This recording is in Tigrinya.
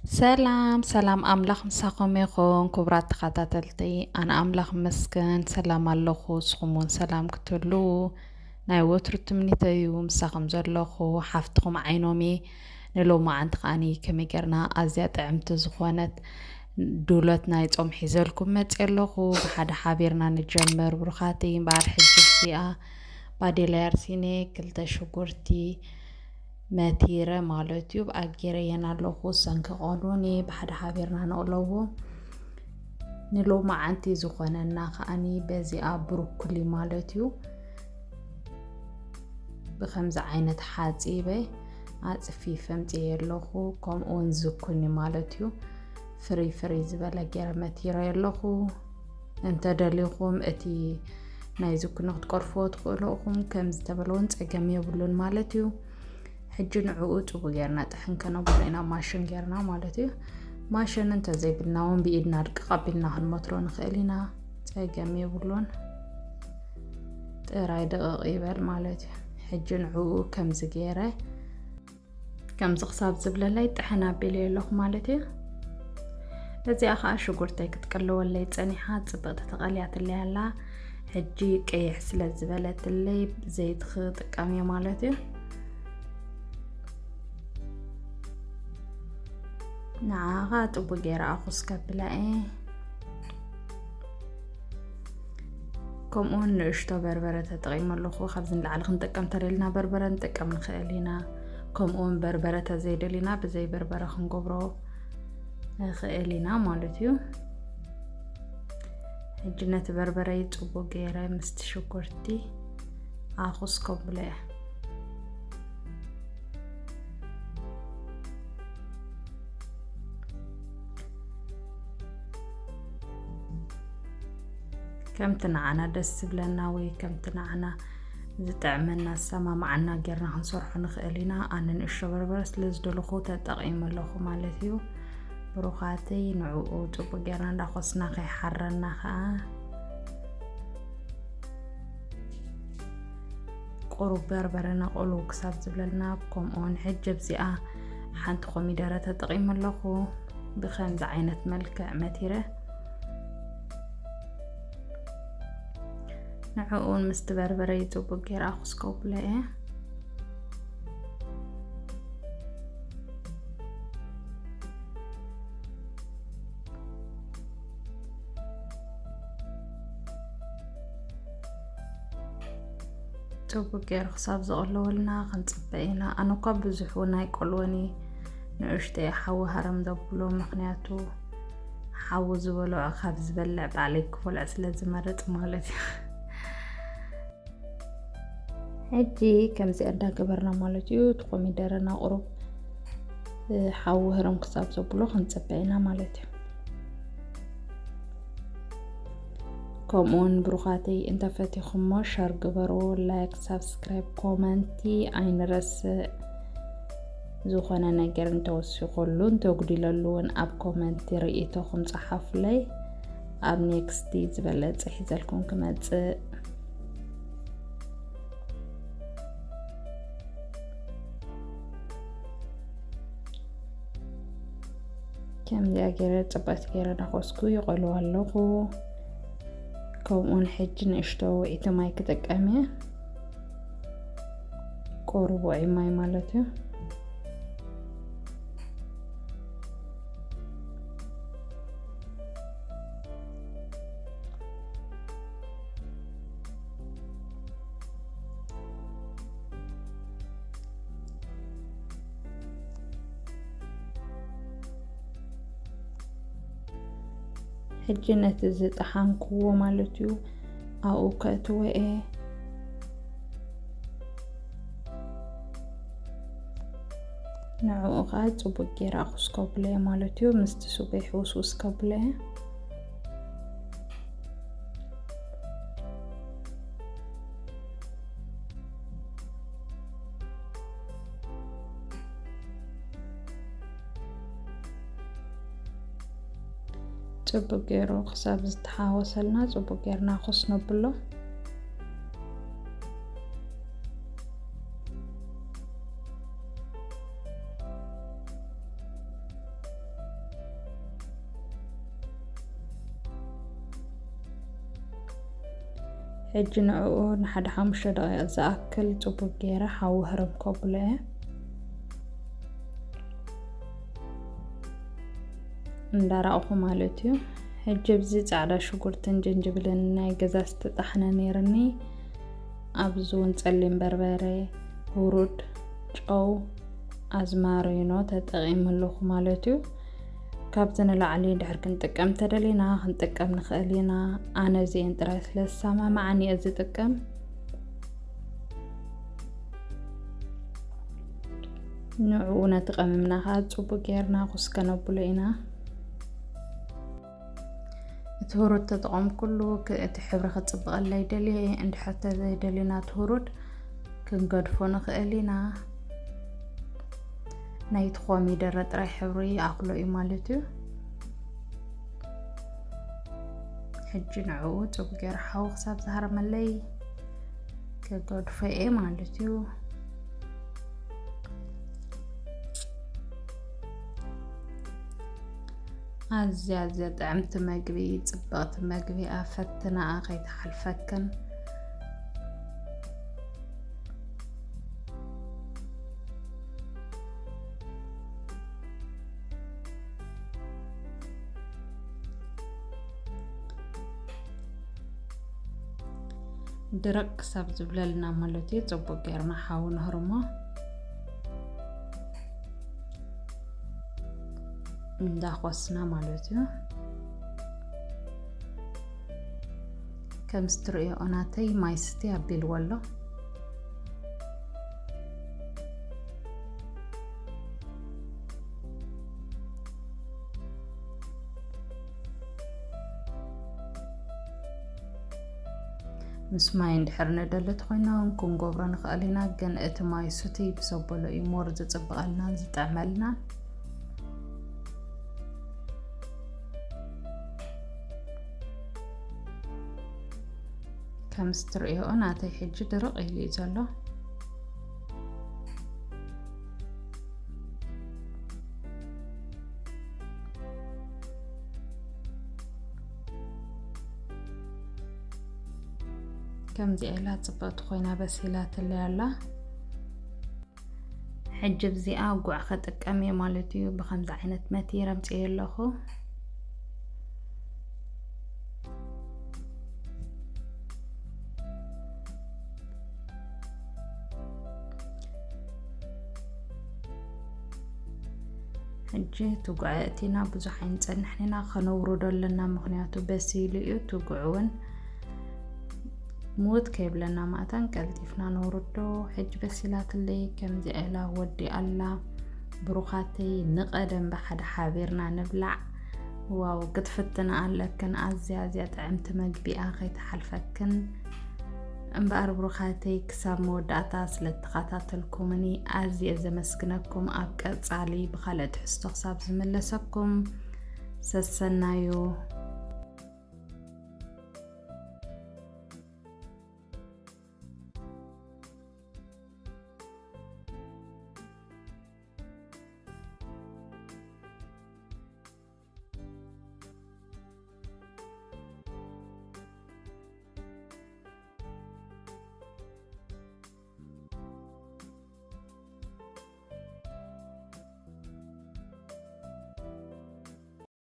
ሰላም ሰላም፣ ኣምላኽ ምሳኹም ይኹን። ክቡራት ተኸታተልቲ፣ ኣነ ኣምላኽ መስገን ሰላም ኣለኹ። ንስኹም እውን ሰላም ክትህልዉ ናይ ወትሩ ትምኒተይ እዩ። ምሳኹም ዘለኹ ሓፍትኹም ዓይኖም እየ። ንሎማዓንቲ ከዓኒ ከመይ ጌርና ኣዝያ ጥዕምቲ ዝኾነት ዱለት ናይ ጾም ሒዘልኩም መጽየ ኣለኹ። ብሓደ ሓቢርና ንጀምር ብሩኻተይ። እምበኣር ሕጂ እዚኣ ባዴላ ያርሲኔ፣ ክልተ ሽጉርቲ፣ መቲረ ማለት እዩ። ብኣጌረየን ኣለኹ። ሰንኪ ቆልዑኒ ብሓደ ሓቢርና ነቕለዎ። ንሎማዓንቲ ዝኾነና ከዓኒ በዚኣ ብሩኩሊ ማለት እዩ። ብኸምዚ ዓይነት ሓጺበ ኣጽፊፈ ኣምጽኤ ኣለኹ። ከምኡውን ዝኩኒ ማለት እዩ። ፍሪ ፍሪ ዝበለ ገይረ መቲረ ኣለኹ። እንተ ደሊኹም እቲ ናይ ዝኩኒ ክትቆርፍዎ ትኽእሉ ኢኹም። ከም ዝተበለውን ጸገም የብሉን ማለት እዩ። ሕጂ ንዕኡ ጽቡቅ ጌርና ጥሕን ከነብሎ ኢና፣ ማሽን ጌርና ማለት እዩ። ማሽን እንተዘይብልና እውን ብኢድና ድቅቕ ኣቢልና ክንመትሮ ንኽእል ኢና፣ ጸገም የብሉን። ጥራይ ደቀቕ ይበል ማለት እዩ። ሕጂ ንዕኡ ከምዚ ገይረ፣ ከምዚ ክሳብ ዝብለለይ ጥሕን ኣቢለ ኣለኹ ማለት እዩ። እዚኣ ኸዓ ሽጉርተይ ክትቅልወለይ ጸኒሓ፣ ጽብቕቲ ተቐልያትለይ ኣላ። ሕጂ ቀይሕ ስለ ዝበለትለይ፣ ዘይቲ ክጥቀም እየ ማለት እዩ። ንዓኻ ጽቡቅ ገይረ ኣኹስ ከብላ እየ። ከምኡውን ንእሽቶ በርበረ ተጠቒመ ኣለኹ። ካብዚ ንላዕሊ ክንጥቀም ተደሊና በርበረ ንጥቀም ንኽእል ኢና። ከምኡውን በርበረ ተዘይደሊና ብዘይ በርበረ ክንገብሮ ንኽእል ኢና ማለት እዩ። ሕጂ ነቲ በርበረይ ጽቡቅ ገይረ ምስቲ ሽጉርቲ ኣኹስ ከብሎ እየ። ከምቲ ንዓና ደስ ዝብለና ወይ ከምቲ ንዓና ዝጥዕመና ዝሰማማዓና ጌርና ክንሰርሖ ንኽእል ኢና። ኣነ ንእሽቶ በርበረ ስለ ዝደለኹ ተጠቒመ ኣለኹ ማለት እዩ። ብሩኻተይ ንዕኡ ጽቡቅ ጌርና እንዳኾስና ከይሓረና ኸኣ ቁሩብ በርበረ ነቕሉ ክሳብ ዝብለልና። ከምኡውን ሕጂ ኣብዚኣ ሓንቲ ኮሚደረ ተጠቒመ ኣለኹ። ብኸምዚ ዓይነት መልክዕ መቲረ ንዕኡን ምስቲ በርበረ ጽቡቅ ጌረ ኣኹስ ከብሎ እየ። ጽቡቅ ገይሩ ክሳብ ዝቕለወልና ክንጽበ ኢና። ኣነ እኳ ብዙሕ እውን ኣይቆልወን እየ፣ ንእሽተይ ሓዊ ሃረም ዘብሎ፣ ምኽንያቱ ሓዊ ዝበልዖ ካብ ዝበልዕ ባዕለይ ክበልዖ ስለ ዝመርጽ ማለት እዩ። ሕጂ ከምዚ እንዳገበርና ማለት እዩ፣ እቲ ኮሚደረና ቁሩብ፣ እ፣ ሓዊ ህርም ክሳብ ዘብሎ ክንጽበ ኢና ማለት እዩ። ከምኡውን ብሩኻተይ እንተፈቲኹሞ ሸር ግበርዎ፣ ላይክ፣ ሳብስክራይብ፣ ኮመንቲ ኣይንረስዕ። ዝኾነ ነገር እንተወሲኹሉ እንተጉዲለሉ እውን ኣብ ኮመንቲ ርእይቶኹም ጸሓፉለይ። ኣብ ኔክስቲ ዝበለጸ ሒዘልኩም ክመጽእ። ከምዚኣ ገይረ ጽብቕቲ ገይረ ዳኾስኩ ይቐልዎ ኣለኹ። ከምኡውን ሕጂ ንእሽቶ ውዒቲ ማይ ክጥቀም እየ። ቁሩብ ውዒ ማይ ማለት እዩ። ሕጂ ነቲ ዝጠሓንክዎ ማለት እዩ ኣብኡ ከእትዎ እየ። ንዕኡ ኸዓ ጽቡቅ ገይረ ኣኹስ ከብሎ እየ ማለት እዩ። ምስቲ ስጎይ ሕውስውስ ከብሎ እየ። ጽቡቅ ገይሩ ክሳብ ዝተሓወሰልና ጽቡቅ ገይርና ኮስ ነብሎ። ሕጂ ንዕኡ ንሓደ ሓሙሽተ ደቂቕ ዝኣክል ጽቡቅ ገይረ ሓዊ ህርም ከብሎ እየ። እንዳራእኹ ማለት እዩ። ሕጂ ኣብዚ ጻዕዳ ሽጉርትን ጅንጅብልን ናይ ገዛ ዝተጣሕነ ነይርኒ። ኣብዚ እውን ጸሊም በርበረ፣ ሁሩድ፣ ጨው፣ ኣዝማሪኖ ተጠቒመ ኣለኹ ማለት እዩ። ካብዚ ንላዕሊ ድሕር ክንጥቀም ተደሊና ክንጥቀም ንኽእል ኢና። ኣነ እዚኤን ጥራይ ስለ ዝሰማማዓኒ እየ ዝጥቀም። ንዕኡ ነቲ ቀመምና ከዓ ጽቡቅ ጌርና ኩስከ ነብሎ ኢና። እቲ ሁሩድ ተጠቐምኩሉ ክ-፣ እቲ ሕብሪ ክጽብቐለይ ደልየ፣ እንድሕር ተዘይደሊና እቲ ሁሩድ ክንገድፎ ንኽእል ኢና። ናይቲ ኮሚደረ ጥራይ ሕብሪ ይኣኽሎ እዩ ማለት እዩ። ሕጂ ንዕኡ ጽቡቅ ጌረ ሓዊ ክሳብ ዝሃርመለይ ክገድፎ እየ ማለት እዩ። ኣዝያ ኣዝያ ጥዕምቲ መግቢ፣ ጽብቕቲ መግቢ፣ ኣፈትናኣ ከይትሓልፈክን። ድርቕ ክሳብ ዝብለልና ማለት እዩ፣ ጽቡቅ ጌርና ሓዊ ነህርሞ እንዳኾስና ማለት እዩ። ከምዚ ትርእዮ ናተይ ማይ ስቲ ኣቢልዎ ኣሎ። ምስ ማይ እንድሕር ንደሊ ተኾይና እውን ክንገብሮ ንኽእል ኢና፣ ግን እቲ ማይ ሱቲ ብዘበሎ እዩ ሞር ዝጽብቐልናን ዝጥዕመልናን። ከምዚ ትርእዮ ናተይ ሕጂ ድርቕ ኢሉ እዩ ዘሎ። ከምዚኣ ኢላ ጽብቕቲ ኮይና በሲላትለይ ኣላ። ሕጂ ኣብዚኣ ጉዕ ከጥቀም እየ ማለት እዩ። ብኸምዚ ዓይነት መቲረ ኣምፅኤ ኣለኹ። ሕጂ እቲ ጉዕ እቲና ብዙሕ ኣይንጸንሕን ኢና፣ ከነውርዶ ኣለና፣ ምኽንያቱ በሲሉ እዩ። እቲ ጉዕ እውን ምውት ከይብለና ማእታን ቀልጢፍና ነውርዶ። ሕጂ በሲላትለይ፣ ከምዚ ኢላ ወዲኣ ኣላ። ብሩኻተይ፣ ንቐደም ብሓደ ሓቢርና ንብላዕ። ዋው፣ ክትፍትና ኣለክን፣ ኣዝያ ኣዝያ ጥዕምቲ መግቢ እያ፣ ከይትሓልፈክን። እምበኣር ብሩኻተይ፣ ክሳብ መወዳእታ ስለ እተኸታተልኩምኒ ኣዝየ ዘመስግነኩም። ኣብ ቀጻሊ ብኻልእ ትሕዝቶ ክሳብ ዝምለሰኩም ሰሰናዩ።